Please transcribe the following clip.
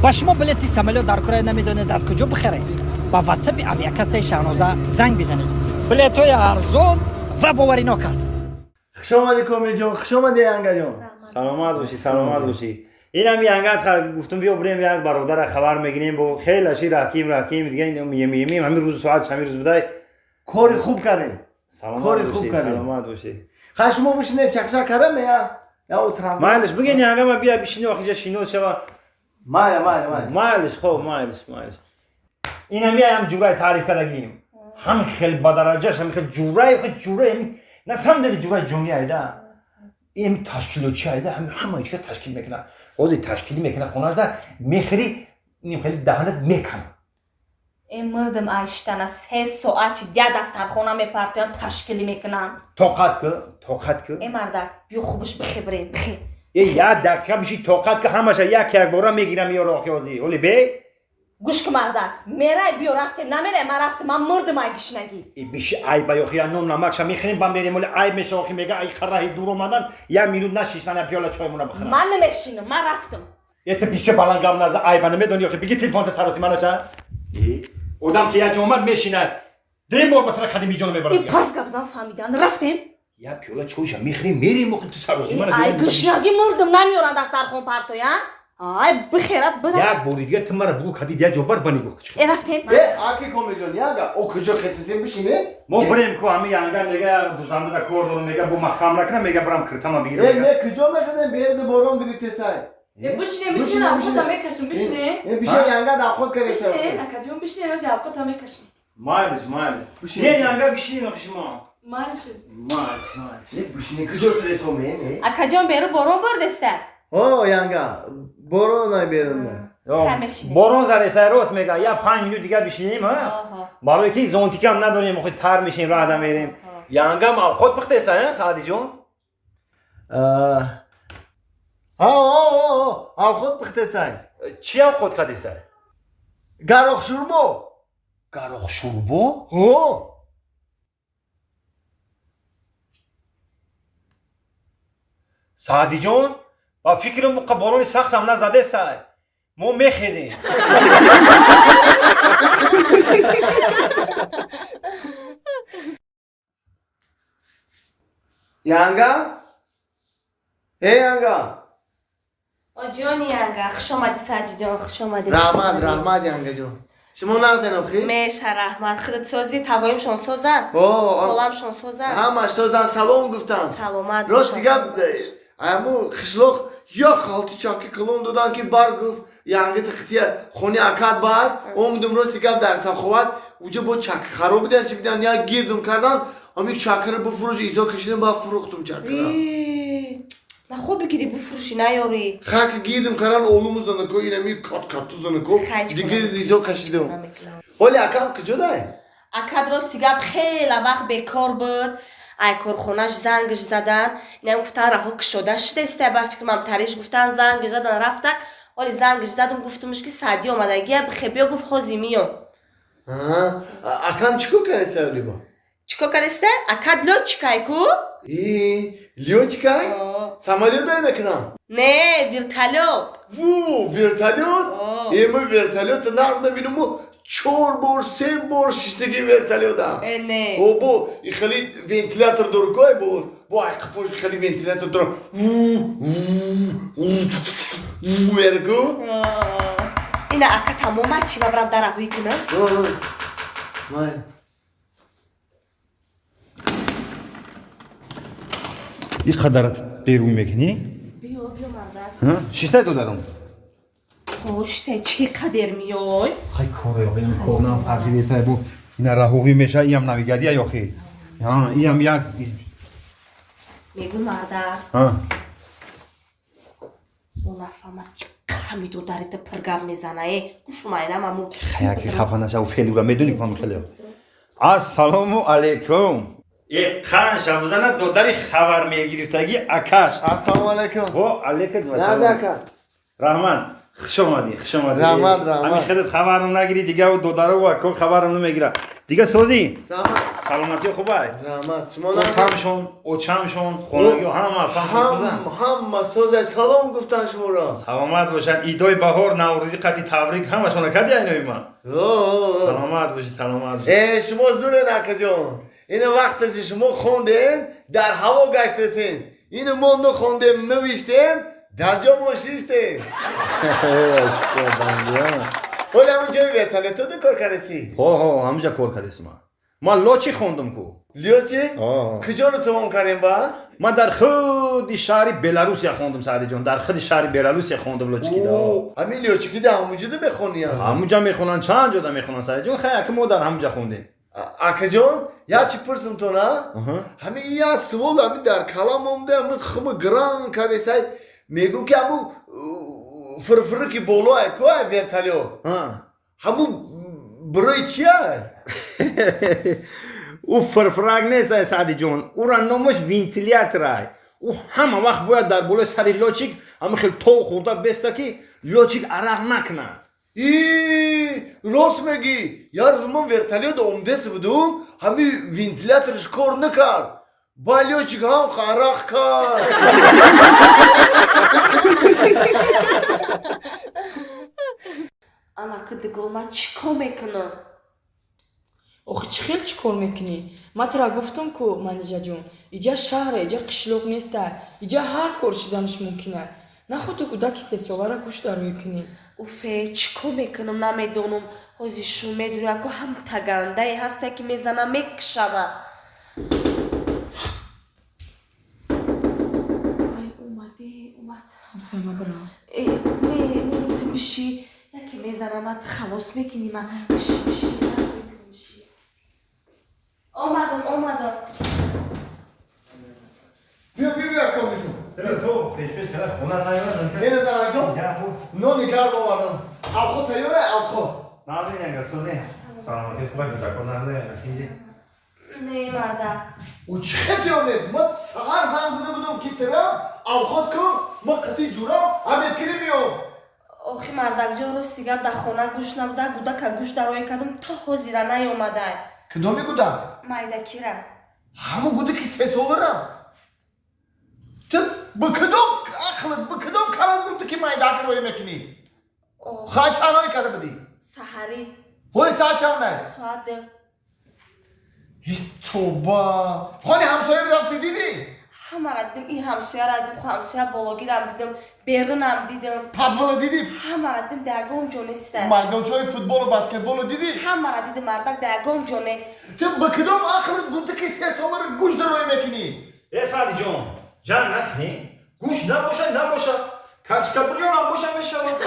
Ба шумо билети самолёт дар кора намедонед аз куҷо бихаред? Ба ватсапи авиакассаи Шаҳноза занг бизанед. Билетҳои арзон ва боваринок аст. Хуш омадӣ, Комилҷон, хуш омадӣ, янгаҷон. Саломат бошӣ, саломат бошӣ. Инам янгат гуфтум, биё бирем, як бародара хабар мегирем. Бо хеле ши раҳким раҳким дига мемем, ҳамин рӯз соатш ҳамин рӯз будай. Кори хуб кардем. Саломат Кори хуб бошӣ, кардем. Саломат бошӣ. Ха, шумо бишинед, чақчақ кардам, я утирам. Майлиш, бигин, янгама, бия бишини, охиҷа шинос шава. Майли, майли, майли. Майлиш, хоб, майлиш, майлиш. Инам ям ҷурай таъриф кардагим, ҳам хел ба дараҷаш, ҳам хел ҷурай, хел ҷурай, на самом деле ҷурай ҷони айда, ин ташкилотчи айда, ҳама чиза ташкил мекунад. Ҳозир ташкилӣ мекунад, хонашда мехӯри, ним хели даҳанат мекана. Э, мурдим айштана, 3 соат чи я дастархона мепартоян, ташкилӣ мекунанд. Тоқат ку, тоқат ку. Э, мардак, биё, хубш бихе, бирем, бихе. Э, як дақиқа биши, тоқат ку, ҳамаша як якбора мегирам, ёро охи ҳоли бе. Гӯш ку, мардак, мерай, биё, рафтем, намерай, ман рафтам, ман мурдим ай гишнагӣ. Э, биши, айба ёхи, я нон намакша мехӯрем, ба мерем, оли айб меша, охи мега, ай хараҳи дур омадан, як минут нашиштан, я пиёла чоймона бихӯрам. Ман намешинам, ман рафтам. Э, ту бисёр баланд гап наза, айба намедони, охи биги телефонта сароси манаша. Э, одам ки як ҷо омад, мешинад, дем бор ба тара қадими ҷоно Э, мебарад. Пас гап зан, фаҳмидан, рафтем. Я пиёла чойша мехӯрем, мерем, охи ту сароси Э, манаша. Ай гишнагӣ мурдим, намеёранд дастархон партоян, ай бихерат бира. Як бори дига ту мара бугу кадид, як ҷо бар ба нигоҳ. Э, рафтем. Э, аки Комилҷон, янга, о куҷо хесисем, бишинед? Мо бирем ку, ҳами янга мега, дузандада кор дорам, мега, бо ман хамра кунам, мега, барам киртама Э, бигирам. не, куҷо мехезем, берди борон гирифтесай. Э, бишине, бишине, авқота мекашем, бишине. Э, бишин, янга, давхот кареса. Бишине, акаҷон, бишине, рози авқота мекашем. Майлиш, майлиш. Бишин. Не, янга, бишин, охи шумо. Майлиш. Майлиш, майлиш. Не, бишине, куҷо сиресомем, э? Акаҷон, беру борон бурдеста. О, янга, борон ай берунда. Хай, мешинем. Борон задесай, рост мега, я 5 минут дига бишинем, ҳа, барое ки зонтикам надорем, охи тар мешем, раҳда мерем. Янгам авқот пухтеста, ҳа, Саъдиҷон? А, о, авхот пухтесай. Чӣ авқот кардесай? Гарох шурбо. Гарох шурбо? О! Саъдиҷон, ба фикрам муқа борони сахтам назадестай, мо мехезем. Янга? Э, янга. О, ҷони янга, хуш омадӣ, Саъдиҷон, хуш омадӣ. Раҳмат, раҳмат, янгаҷон. Шумо назен охи? Меша, раҳмат, худат созӣ, тавоимшон созанд? О, холамшон созанд? Ҳамаш созан, салом гуфтан. Саломат Рост бошанд, гап, саломат бошанд. аму қишлоқ як халти чаки калон додан ки бар, гуфт, янгити хития хони акад бар омдум. Рости гап, дар Саховат уҷа бо чаки хароб бидан, чи бидан, як гирдум кардан, ами чакара буфурӯш, изо кашидам, ба фурӯхтум чакара. Э, нахоб бигирӣ, буфурӯшӣ, наёрӣ. Хаки гирдум кардан, олуму занако, инами кат кату занако. Хайч дигар кунам. изо кашидам. Намекунам. Ҳоли акам куҷо дай? Акад, рости гап, хеле вақт бекор буд, ай корхонаш зангш задан, инам гуфтан, раҳо кушода шудеста, ба фикрам тариш гуфтан, зангш задан, рафтак. Оли зангш задам, гуфтумш ки Саъдӣ омадагия, бихе, биё, гуфт, ҳози миём. Акам чӣ кор кардаста либо? Чӣ кор кардеста? Акад лётчикай ку. И лётчикай? О. Самолёт дай мекунам? Не, вертолёт. Ву, вертолёт? О. Э, мо вертолёт нағз мебинуму, чор бор, се бор шиштаги вертолётам. Э, не. О, бо и хели вентилятор дорукой бо бо ай қафош хели вентилятор дора, мерку. О. Ина ака тамомад, чӣ, ба барам дараҳӯӣ кунам. Май. Ин қадар берӯй мекунӣ? Биё, биё, мардак. Шиштай додарам. Оштай, чӣ қадер миёй? Хай, коре охи, корнам сархидесай, бо ина раҳоғӣ меша, иам навигария ёхи, иам як. Мегӯ, мардак. Ҳа. Ӯ нафаҳмад, ки ҳами додарита пиргап мезана, э, гӯшумайнам аму. Яки хафа нашав, фелура медони кам хеле. Ассалому алайкум. Э, қанша бизана додари хабар мегирифтагӣ акаш. Ассалому алайкум. Во алайкум Нази вассалом. ака. Раҳмат, хуш омадӣ, хуш омадӣ. Раҳмат, раҳмат. Ҳамин хелет хабарам нагирӣ, дига ӯ додару ако хабарам намегира. Дига созӣ? Раҳмат. Саломатӣ хубай? Раҳмат. Шумо Отамшон, очамшон, хонагиҳо ҳама фаҳм. Ҳама соза, салом гуфтан шуморо. Саломат бошанд. Идои баҳор, наврӯзӣ қадди табрик ҳамашона кади айнои ман. Саломат бошӣ, саломат бошӣ. Э, шумо зурен, акаҷон. Ина вақте ки шумо хондем, дар ҳаво гаштесен. Ина мо нахондем, навиштем, дар ҷо мо шиштем. Ҳоли ҳамун ҷои вертолетода кор кардеси? Ҳо, ҳо, ҳамунҷа кор кардесим. Ман лётчик хондум ку. Лётчик? Куҷоро тамом кардем ба? Ман дар худи шаҳри Беларусия хондум, Саъдиҷон, дар худи шаҳри Беларусия хондум лётчик ида. Ҳамин лётчик ида ҳамунҷода мехониям? Ҳамунҷа мехонанд, чанд ҷода мехонанд, Саъдиҷон. Хай, ака, мо дар ҳамунҷа хондем. Акаҷон, як чи пурсумтон, а? Ҳамин як суол ҳамин дар калам омда, ҳамин хими гран кардесай, мегӯм ки ҳамун фирфири ки боло ай ку ай вертолёт. Ҳамун барои чия? Ӯ фирфирак нест, ай Саъдиҷон, ӯра номаш вентилятор ай. Ӯ ҳама вақт бояд дар болои сари лётчик ҳама хел тов хӯрда беста, ки лётчик арақ накунад. И рост мегӣ, як рӯз ман вертолёт омдес будум, ҳамин вентиляторш кор накард, ба лётчик ҳам арақ кард. Анаки дигор, ман чӣ кор мекунам? Охи, чӣ хел чӣ кор мекунӣ? Ман тура гуфтам ку, Манижаҷон, иҷа шаҳре, иҷа қишлоқ неста, иҷа ҳар кор шиданаш мумкина. Наход ту кӯдаки сесолара гӯш дароӣ кунӣ. Уфе, чӣ кор мекунам, намедонам. Ҳози шу медонӣ, ако ҳам тагандае ҳаста, ки мезанам, мекушама. Ай, омаде, омад. Ҳамсоя, ма бирам? Э, не, не, не, ту биши, яке мезанама, ту халос мекунӣ ма. Биши, биши, занг мекунам, биши. Омадам, омадам. Биё, биё, биё, акомиҷон. То пешпеш када хона наёмад. Ина, занакҷон, нони гарм овардам. Авхот тайёра, авхот? Назинага, созин, саломатӣ хубай, кӯдако назинага, тинҷи? Не, мардак. Ӯ чӣ хел тайёр нест? Ман саҳар занг зада будам, ки тира авхот кун, ман қатъи ҷурам обед кунӣ меом. Охи, мардакҷон, рости гап, дар хона гӯш набуда, гудака гӯш дароя кардам, то ҳозира наёмадай. Кудоми гудак? Майдакира. Ҳамун гудаки сесолара? Ту ба кудом ақлат, ба кудом калат гуфтӣ, ки майдаки роя мекунӣ? Соат чанд роя карда будӣ? Саҳарӣ. Ҳоли соат чандай? Соат 2. Тоба! Хони ҳамсояро рафтӣ, дидӣ? Ҳамара дидим, ин ҳамсояра дидим, хо ҳамсоя бологирам дидим, берунам дидим. Подвала дидӣ? Ҳамара дидим, дар ягон ҷо неста. Майдончаҳои футболу баскетболу дидӣ? Ҳамара дидим, мардак, дар ягон ҷо нест. Ту ба кудом ақлат гуфтӣ, ки сесоларо гӯш дароя мекунӣ? Э, Саъдиҷон, ҷанг накунӣ. Гӯш набоша, набоша, качкабирёнам боша, мешавад.